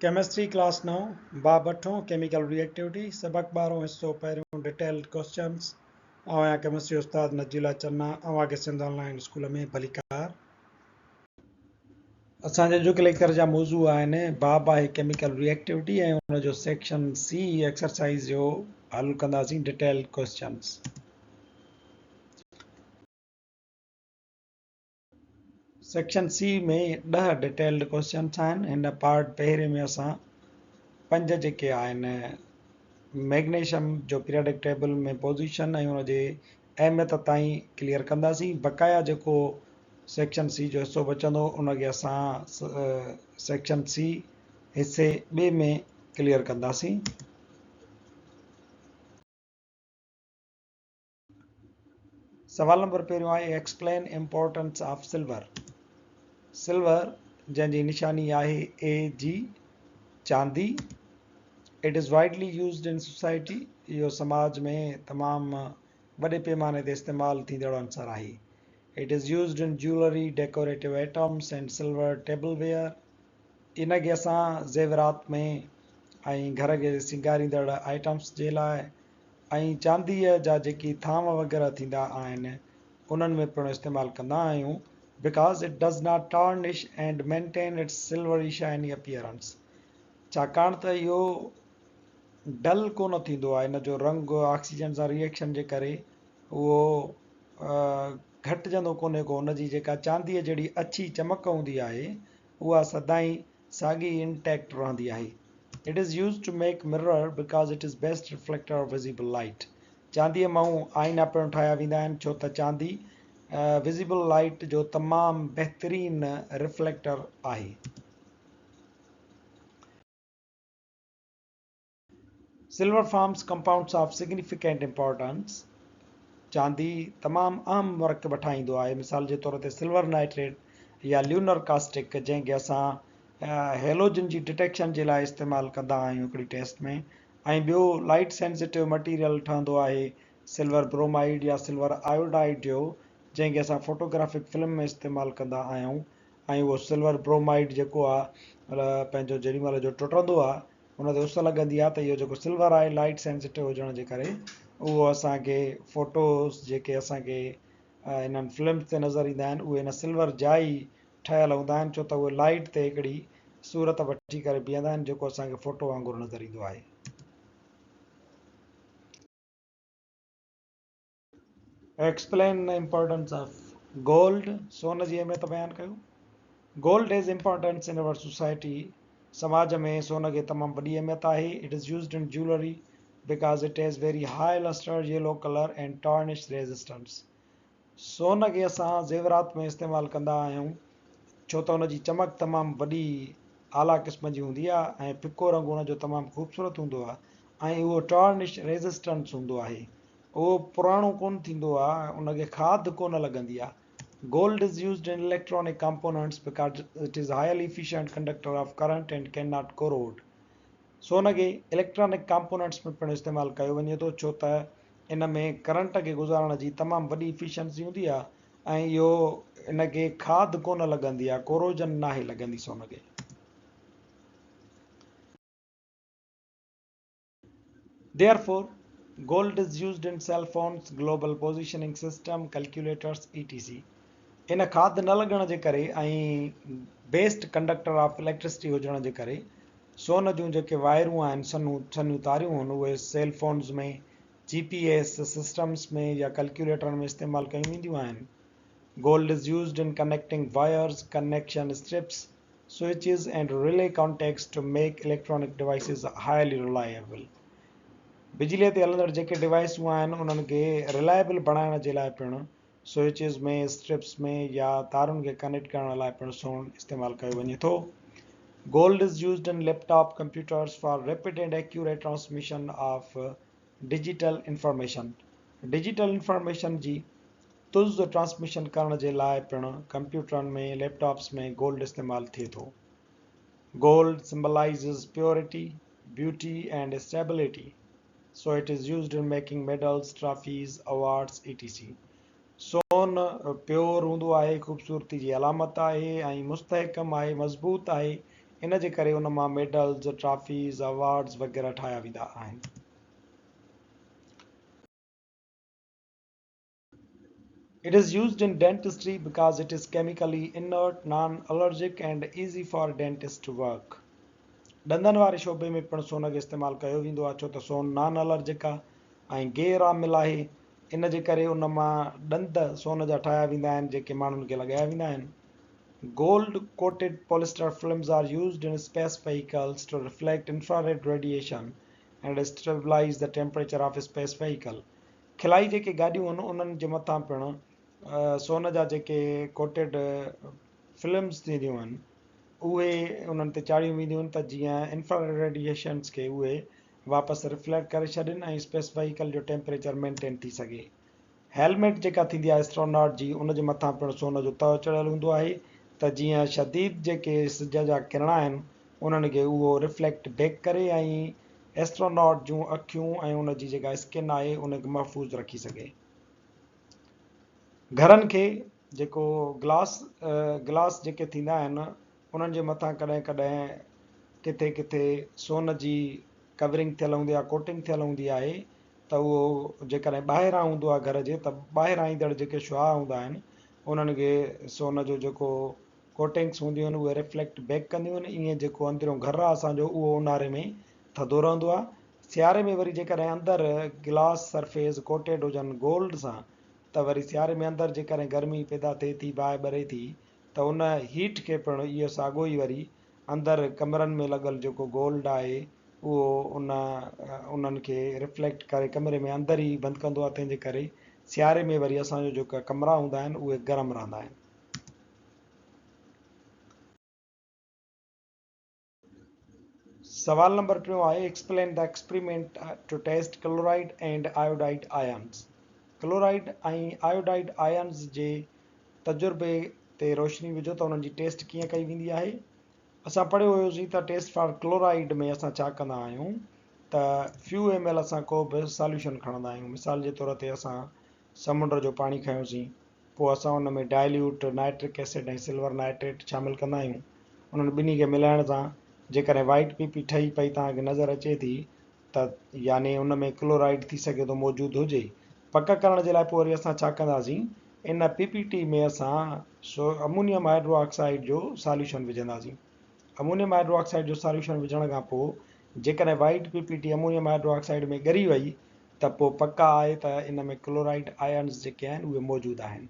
Chemistry class نو، باب اٺون، chemical ري activity, سبق ٻارهون حصو پهريون ڊيٽيلڊ ڪوسچنس، آئون آهيان ڪيمسٽري استاد نجيلا چنا، اوهان کي سنڌ آن لائين اسڪول ۾ ڀليڪار. اسان جي اڄوڪي ليڪچر جا موضوع آهن، باب آهي ڪيميڪل ري ايڪٽيوٽي ۽ ان جو سيڪشن سي ايڪسرسائيز جو حل ڪنداسين ڊيٽيلڊ ڪوسچنس. سيڪشن سي ۾ 10 ڊيٽيلڊ ڪوئسچنس آهن. هن پارٽ پهرين ۾ اسان پنج جيڪي آهن ميگنيشم جو پيرياڊڪ ٽيبل ۾ پوزيشن ۽ ان جي اهميت تائين ڪليئر ڪنداسين. بقايا جيڪو سيڪشن سي جو حصو بچندو ان کي اسان سيڪشن سي حصي ٻئي ۾ ڪليئر ڪنداسين. سوال نمبر پهريون آهي explain importance of silver silver جنهن جي نشاني آهي اي جي چاندي it is widely used in society اهو سماج ۾ تمام وڏي پيماني تي استعمال ٿيندڙ عنصر آهي it is used in jewellery decorative items and silver tableware ان کي اسان زيورات ۾ ۽ گهر کي سينگاريندڙ آئٽمس جي لاء ۽ چانديء جا جيڪي ٿانو وغيره ٿيندا آهن انهن ۾ پڻ استعمال ڪندا آهيون Because it does not tarnish and maintain its silvery shiny appearance ڇاڪاڻ ته اهو ڊل ڪونه ٿيندو آهي ان جو رنگ آڪسيجن سان ريئيڪشن جي ڪري اهو گهٽجندو ڪونهي ڪو ان جي جيڪا چانديء جهڙي اڇي چمڪ هوندي آهي اها سدائين ساڳي انٽيڪٽ رهندي آهي. It is used to make mirror because it is best reflector of visible light. چانديء مان آئينا پڻ ٺاهيا ويندا آهن ڇو ته چاندي وزيبل لائيٽ جو تمام بهترين ريفليڪٽر آهي. Silver forms compounds of significant importance, چاندي تمام اهم مرڪب ٺاهيندو آهي، مثال جي طور تي سلور نائٽريٽ يا ليونر ڪاسٽڪ جنهن کي اسان هيلوجن جي ڊٽيڪشن جي لاء استعمال ڪندا آهيون هڪڙي ٽيسٽ ۾ ۽ ٻيو لائٽ سينسيٽو مٽيريل ٺهندو آهي سلور برومائيڊ يا سلور آيوڊائيڊ جو جنهن کي اسان فوٽوگرافڪ فلم ۾ استعمال ڪندا آهيون ۽ اهو سلور برومائيڊ جيڪو آهي پنهنجو جيڏي مهل جو ٽٽندو آهي ان تي اس لڳندي آهي ته اهو جيڪو سلور آهي لائيٽ سينسيٽو هجڻ جي ڪري اهو اسان کي فوٽوز جيڪي اسان کي انهن فلمز تي نظر ايندا آهن اهي ان سلور جا ئي ٺهيل هوندا آهن ڇو ته اهي لائيٽ تي هڪڙي صورت وٺي ڪري بيهندا آهن جيڪو اسان کي فوٽو وانگر نظر ايندو آهي. Explain the importance of gold سون جي اهميت بيان ڪيو. Gold has importance in our society سماج ۾ سون کي تمام وڏي اهميت آهي. It is used in jewellery because it has very high lustre yellow colour and tarnish resistance سون کي اسان زيورات ۾ استعمال ڪندا آهيون ڇو ته ان جي چمڪ تمام وڏي اعليٰ قسم جي هوندي آهي ۽ ڦڪو رنگ ان جو تمام خوبصورت هوندو آهي ۽ اهو ٽارنش ريزسٽنس هوندو آهي. اهو پراڻو ڪونه ٿيندو آ، ان کي کاڌ ڪونه لڳندي آ. Gold is used in electronic components because it is highly efficient conductor of current and can not corrode. سون کي اليڪٽرانڪ ڪمپوننٽس ۾ پڻ استعمال ڪيو وڃي ٿو ڇو ته ان ۾ ڪرنٽ کي گذارڻ جي تمام وڏي افيشنسي هوندي آ ۽ اهو ان کي کاڌ ڪونه لڳندي آ، ڪوروجن ناهي لڳندي سون کي. Therefore, gold is used in cell phones, global positioning system, calculators, etc. ان کاڌ نه لڳڻ جي ڪري ۽ بيسٽ ڪنڊڪٽر آف اليڪٽرسٽي هجڻ جي ڪري سون جون جيڪي وائرون آهن سنهون سنهيون تاريون آهن اهي cell phones ۾ G P S systems ۾ يا ڪلڪيوليٽرن ۾ استعمال ڪيون وينديون آهن. Gold is used in connecting wires, connection strips, switches and relay contacts to make electronic devices highly reliable بجليء تي هلندڙ جيڪي ڊوائيسون آهن انهن کي رلائبل بڻائڻ جي لاء پڻ سوئچز ۾ اسٽرپس ۾ يا تارن کي ڪنيڪٽ ڪرڻ لاء پڻ سون استعمال ڪيو وڃي ٿو. Gold is used in laptop computers for rapid and accurate transmission of digital information digital information جي تز ٽرانسميشن ڪرڻ جي لاء پڻ ڪمپيوٽرن ۾ ليپ ٽاپس ۾ گولڊ استعمال ٿئي ٿو. Gold symbolizes purity, beauty and stability so it is used in making medals, trophies, awards etc. Soan pure هوندو آهي، خوبصورتي جي علامت آهي ۽ مستحڪم آهي، مضبوط آهي، ان جي ڪري ان مان ميڊلز، ٽرافيز، ايوارڊز وغيره ٺاهيا ويندا آهن. It is used in dentistry because it is chemically inert, non-allergic and easy for dentists to work. ڏندن واري شعبي ۾ پڻ سون کي استعمال ڪيو ويندو آهي ڇو ته سون نان الرجڪ آهي ۽ غير عامل آهي ان جي ڪري ان مان ڏند سون جا ٺاهيا ويندا آهن جيڪي ماڻهن کي لڳايا ويندا آهن. Gold coated polyester films are used in space vehicles to reflect infrared radiation and stabilize the temperature of space vehicle. خلائي جيڪي گاڏيون هن انهن جي مٿان پڻ سون جا جيڪي ڪوٽيڊ فلمز ٿينديون آهن اهي انهن تي چاڙهيون وينديون آهن ته جيئن انفراريڊ ريڊيئيشنز کي اهي واپس ريفليڪٽ ڪري ڇڏين ۽ اسپيس وهيڪل جو ٽيمپريچر مينٽين ٿي سگهي. هيلميٽ جيڪا ٿيندي آهي اسٽروناٽ جي ان جي مٿان پڻ سون جو تهه چڙهيل هوندو آهي ته جيئن شديد جيڪي سج جا ڪرڻا آهن انهن کي اهو ريفليڪٽ بيڪ ڪري ۽ ايسٽروناٽ جون اکيون ۽ ان جي جيڪا اسڪن آهي ان کي محفوظ رکي سگهي. گهرن کي جيڪو گلاس گلاس جيڪي ٿيندا آهن انهن جي مٿان ڪڏهن ڪڏهن ڪٿي ڪٿي سون جي ڪورنگ ٿيل هوندي آهي ڪوٽنگ ٿيل هوندي آهي ته اهو جيڪڏهن ٻاهران هوندو آهي گهر جي ته ٻاهران ايندڙ جيڪي شعاع هوندا آهن انهن کي سون جو جيڪو ڪوٽنگس هونديون آهن اهي ريفليڪٽ بيڪ ڪنديون آهن ائين جيڪو اندريون گهر آهي اسان جو اهو اونهاري ۾ ٿڌو رهندو آهي سياري ۾ وري جيڪڏهن اندر گلاس سرفيس ڪوٽيڊ هجن گولڊ سان ته وري سياري ۾ اندر جيڪڏهن گرمي پيدا ٿئي ٿي باهه ٻري ٿي ته ان هيٽ کي پڻ اهو ساڳو ئي وري اندر ڪمرن ۾ لڳل جيڪو گولڊ آهي اهو ان انهن کي ريفليڪٽ ڪري ڪمري ۾ اندر ئي بند ڪندو آهي تنهن جي ڪري سياري ۾ وري اسان جو جيڪا ڪمرا هوندا آهن اهي گرم رهندا آهن. سوال نمبر ٽيون آهي explain the experiment to test chloride and iodide ions chloride ۽ iodide ions جي تجربي تي روشني وجهو ته انهن جي ٽيسٽ ڪيئن ڪئي ويندي آهي اسان پڙهيو هيوسين ته ٽيسٽ فار ڪلورائيڊ ۾ اسان ڇا ڪندا آهيون ته فيو ايم ايل اسان ڪو به ساليوشن کڻندا آهيون مثال جي طور تي اسان سمنڊ جو پاڻي کنيوسين پوء اسان ان ۾ dilute nitric acid ۽ silver nitrate شامل ڪندا آهيون. انهن ٻنهي کي ملائڻ سان جيڪڏهن وائيٽ پي پي ٺهي پئي توهان کي نظر اچي ٿي ته يعني ان ۾ ڪلورائيڊ ٿي سگهي ٿو موجود هجي. پڪ ڪرڻ جي لاء پوء وري اسان ڇا ڪنداسين ان پي پي ٽي ۾ اسان امونيم هائيڊرو آڪسائيڊ جو ساليوشن وجهنداسين. امونيم هائيڊرو آڪسائيڊ جو ساليوشن وجهڻ کان پوء جيڪڏهن white P P T ammonium hydroxide ۾ ڳري وئي ته پوء پڪ آهي ته ان ۾ ڪلورائيڊ آئنز جيڪي آهن اهي موجود آهن.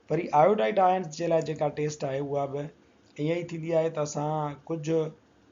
وري آيوڊائيڊ آئنز جي لاء جيڪا ٽيسٽ آهي اها به ائين ئي ٿيندي آهي ته اسان ڪجهه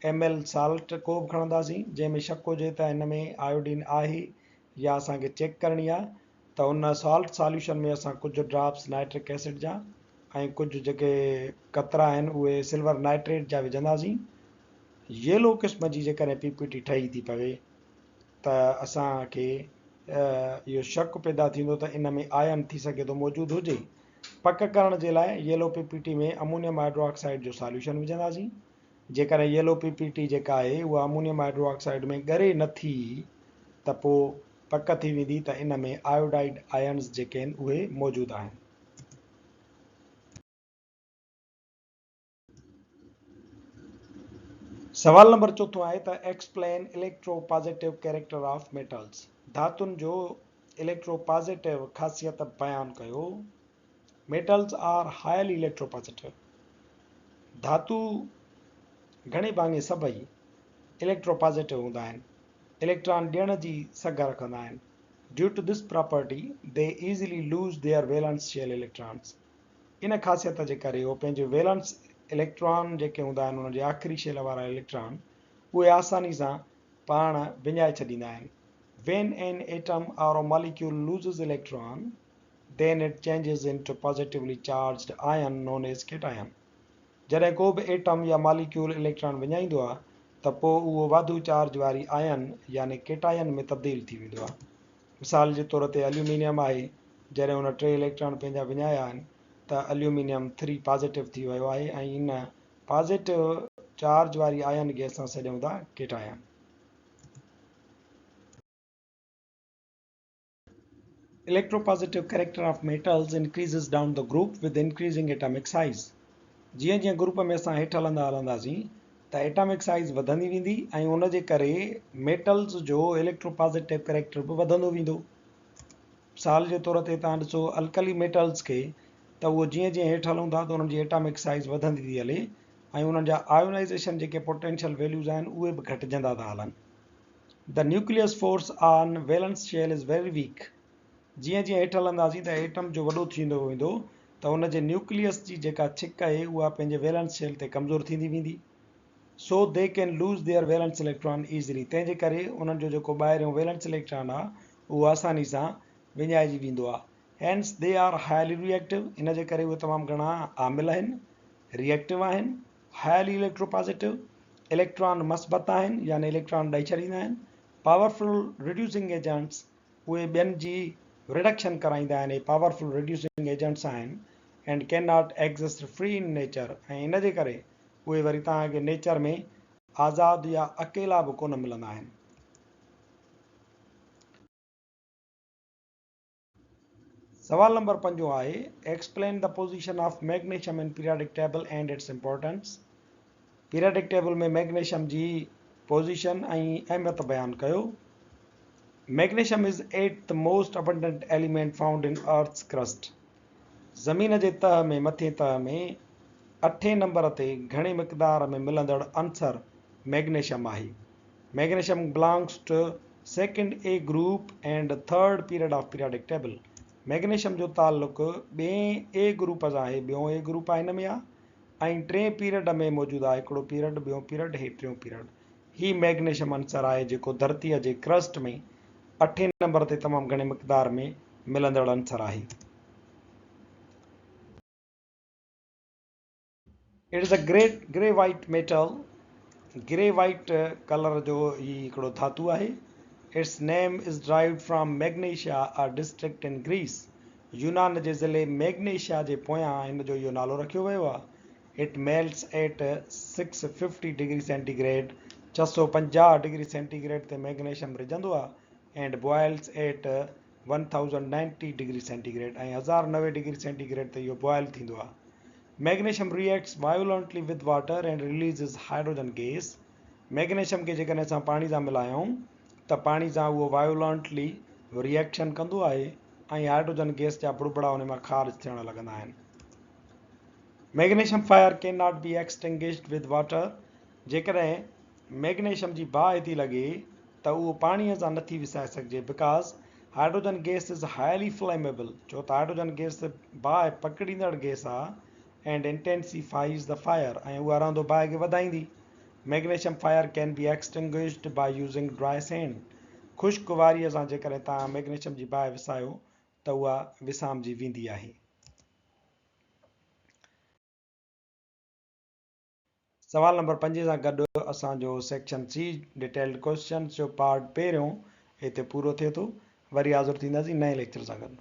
ايم ايل سالٽ ڪو به کڻنداسين جنهن ۾ شڪ هجي ته هن ۾ آيوڊين آهي يا اسان کي چيڪ ڪرڻي آهي ته ان سالٽ ساليوشن ۾ اسان ڪجهه ڊراپس نائٽرڪ ايسڊ جا ۽ ڪجهه جيڪي قطرا آهن اهي سلور نائٽريٽ جا وجهنداسين. ييلو قسم جي جيڪڏهن پي پي ٽي ٺهي ٿي پوي ته اسان کي اهو شڪ پيدا ٿيندو ته ان ۾ آئن ٿي سگهي ٿو موجود هجي. پڪ ڪرڻ جي لاء yellow P P T ۾ ammonium hydroxide جو ساليوشن وجهنداسين. جيڪڏهن ييلو پي پي ٽي جيڪا آهي اها امونيم هائيڊرو آڪسائيڊ ۾ ڳري نه ٿي ته پوء پڪ ٿي ويندي ته ان ۾ آيوڊائيڊ آئنز جيڪي آهن اهي موجود آهن. سوال نمبر چوٿون آهي ته explain electropositive character of metals ڌاتن جو اليڪٽرو پازيٽو خاصيت بيان ڪيو. Metals are highly electropositive ڌاتو گهڻي ڀاڱي سڀئي اليڪٽرو پازيٽو هوندا آهن اليڪٽران ڏيڻ جي سگهه رکندا آهن due to this property they easily lose their valence shell electrons ان خاصيت جي ڪري هو پنهنجي ويلنس اليڪٽران جيڪي هوندا آهن انهن جي آخري شيل وارا اليڪٽران اهي آساني سان پاڻ وڃائي ڇڏيندا آهن. When an atom or a molecule loses electron then it changes into positively charged ion known as cation. جڏهن ڪو به ايٽم يا ماليڪيول اليڪٽران وڃائيندو آهي ته پوء اهو واڌو چارج واري آئن يعني ڪيٽائن ۾ تبديل ٿي ويندو آهي. مثال جي طور تي اليومينيم آهي، جڏهن ان ٽي اليڪٽران پنهنجا وڃايا آهن ته اليومينيم ٿري پازيٽو ٿي ويو آهي ۽ ان پازيٽو چارج واري آئن کي اسان سڏيون ٿا ڪيٽاين. Electropositive character of metals increases down the group with increasing atomic size جيئن جيئن گروپ ۾ اسان هيٺ هلندا هلنداسين ته ايٽامڪ سائيز وڌندي ويندي ۽ ان جي ڪري ميٽلز جو اليڪٽرو پازيٽو ڪريڪٽر به وڌندو ويندو. مثال جي طور تي توهان ڏسو الڪلي ميٽلز کي ته اهو جيئن جيئن هيٺ هلون ٿا ته انهن جي ايٽامڪ سائيز وڌندي ٿي هلي ۽ انهن جا آيونائيزيشن جيڪي پوٽينشل ويليوز آهن اهي به گهٽجندا ٿا هلن. The nucleus force on valence shell is very weak. جيئن جيئن هيٺ هلنداسين ته ايٽم جو وڏو ٿيندو ويندو ته ان جي نيوڪليس جي جيڪا ڇڪ آهي اها پنهنجي ويلنس شيل تي ڪمزور ٿيندي ويندي. So they can lose their valence electron easily تنهن جي ڪري انهن جو جيڪو ٻاهريون ويلنس اليڪٽران آهي اهو آساني سان وڃائجي ويندو آهي. Hence they are highly reactive ان جي ڪري اهي تمام گهڻا عامل آهن، Reactive آهن، Highly Electropositive، electron مثبت آهن يعني اليڪٽران ڏئي ڇڏيندا آهن، Powerful Reducing Agents، اهي ٻين جي رڊڪشن ڪرائيندا آهن، اهي پاورفل رڊيوسنگ ايجنٽس آهن and can not exist free in nature ۽ ان جي ڪري اهي وري توهان کي نيچر ۾ آزاد يا اڪيلا به ڪونه ملندا آهن. سوال نمبر پنجون آهي، Explain the position of magnesium in periodic table and its importance. Periodic table ۾ magnesium جي پوزيشن ۽ اهميت بيان ڪيو. Magnesium is eighth most abundant element found in earth's crust. زمين جي تهه ۾ مٿين تهه ۾ اٺين نمبر تي گهڻي مقدار ۾ ملندڙ عنصر ميگنيشم آهي. Magnesium belongs to second A group and third period of periodic table. Magnesium جو تعلق ٻئين اي گروپ سان آهي، ٻيون اي گروپ آهي هن ۾ آ ۽ ٽئين پيريڊ ۾ موجود آهي، هڪڙو پيريڊ، ٻيون پيريڊ، هي ٽيون پيريڊ. هي ميگنيشم عنصر آهي جيڪو ڌرتيء جي ڪرسٽ ۾ اٺين نمبر تي تمام گهڻي مقدار ۾ ملندڙ عنصر آهي. It is a grey white metal، grey white colour جو هي هڪڙو ڌاتو آهي. Its name is derived from Magnesia, a district in Greece. يونان جي ضلعي ميگنيشيا جي پويان هن جو اهو نالو رکيو ويو آهي. It melts at 650 degree centigrade, 650 degree centigrade تي ميگنيشم رجندو آهي، and boils at 1090 degree centigrade, ۽ 1090 degree centigrade تي اهو بوائل ٿيندو آهي. Magnesium reacts violently with water and releases hydrogen gas. Magnesium کي جيڪڏهن اسان پاڻي سان ملايون ته پاڻي سان اهو وائولنٽلي ريئڪشن ڪندو آهي ۽ هائڊروجن گيس جا بڙبڙا ان مان خارج ٿيڻ لڳندا آهن. Magnesium fire can not be extinguished with water جيڪڏهن ميگنيشم جي باهه ٿي لڳي ته اهو پاڻيء سان نٿي وسائي سگهجي because hydrogen gas is highly flammable ڇو ته هائڊروجن گيس باهه پڪڙيندڙ گيس آهي and intensifies the fire ۽ اها رهندو باهه کي وڌائيندي. Magnesium fire can be extinguished by using dry sand خشڪ واريء سان جيڪڏهن توهان ميگنيشم جي باهه وسايو ته اها وسامجي ويندي آهي. سوال نمبر پنجين سان گڏ اسان جو سيڪشن سي ڊيٽيلڊ ڪوئسچنس جو پارٽ پهريون هتي پورو ٿئي ٿو. وري حاضر ٿينداسين نئين ليڪچر سان گڏ.